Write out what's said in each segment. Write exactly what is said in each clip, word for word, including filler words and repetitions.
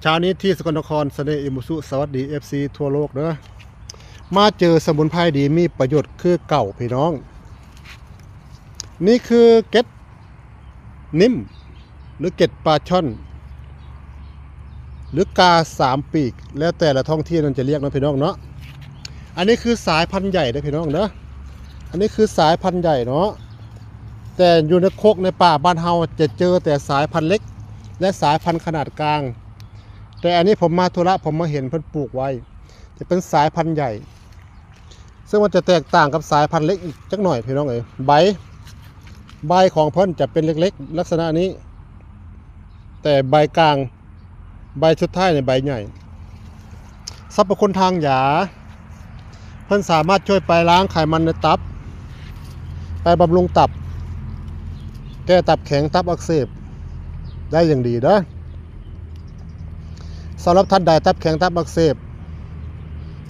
เช้านี้ที่สกลนคร เสน่ห์อิมูสุ สวัสดี เอฟซี ทั่วโลกเด้อ มาเจอสมุนไพรดีมีประโยชน์คือเก่าพี่น้อง นี่คือเกล็ดนิ่ม หรือเกล็ดปลาช่อน หรือกาสามปีก แล้วแต่ละท้องที่นั่นจะเรียกนะพี่น้องเนาะ อันนี้คือสายพันธุ์ใหญ่นะพี่น้องเนาะ อันนี้คือสายพันธุ์ใหญ่เนาะ แต่อยู่ในโคกในป่าบ้านเฮาจะเจอแต่สายพันธุ์เล็ก และสายพันธุ์ขนาดกลาง แต่อันนี้ผมมาธุระ ผมมาเห็นเพิ่นปลูกไว้ จะเป็นสายพันธุ์ใหญ่ ซึ่งมันจะแตกต่างกับสายพันธุ์เล็กอีกจักหน่อยพี่น้องเอ๋ย ใบ ใบของเพิ่นจะเป็นเล็กๆ ลักษณะนี้ แต่ใบกลาง ใบสุดท้ายเนี่ยใบใหญ่ สรรพคุณทางยา เพิ่นสามารถช่วยไปล้างไขมันในตับ ไปบำรุงตับ แก้ตับแข็งตับอักเสบ ได้อย่างดีเด้อ สำหรับท่านใดตับแข็งตับอักเสบ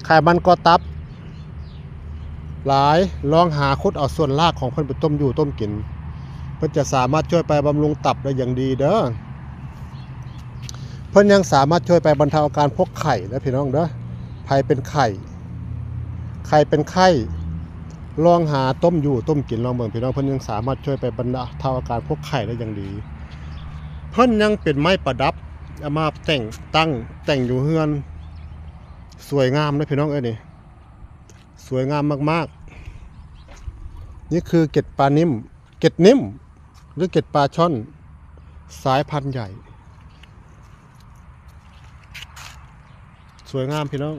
ไขมันเกาะตับหลาย ลองหาขุดเอาส่วนรากของเพิ่นไปต้มอยู่ต้มกิน เพิ่นจะสามารถช่วยไปบำรุงตับได้อย่างดีเด้อ เพิ่นยังสามารถช่วยไปบรรเทาอาการพวกไข้นะพี่น้องเด้อ ไผเป็นไข้ ไข้เป็นไข้ ลองหาต้มอยู่ต้มกินลองเบิ่งพี่น้อง เพิ่นยังสามารถช่วยไปบรรเทาอาการพวกไข้ได้อย่างดี เพิ่นยังเป็นไม้ประดับ เอามาแต่งตั้งแต่งอยู่เฮือน สวยงามนะพี่น้องเอ้ยนี่ สวยงามมากๆ นี่คือเกล็ดปลานิ่ม เกล็ดนิ่ม หรือเกล็ดปลาช่อน สายพันธุ์ใหญ่ สวยงามพี่น้อง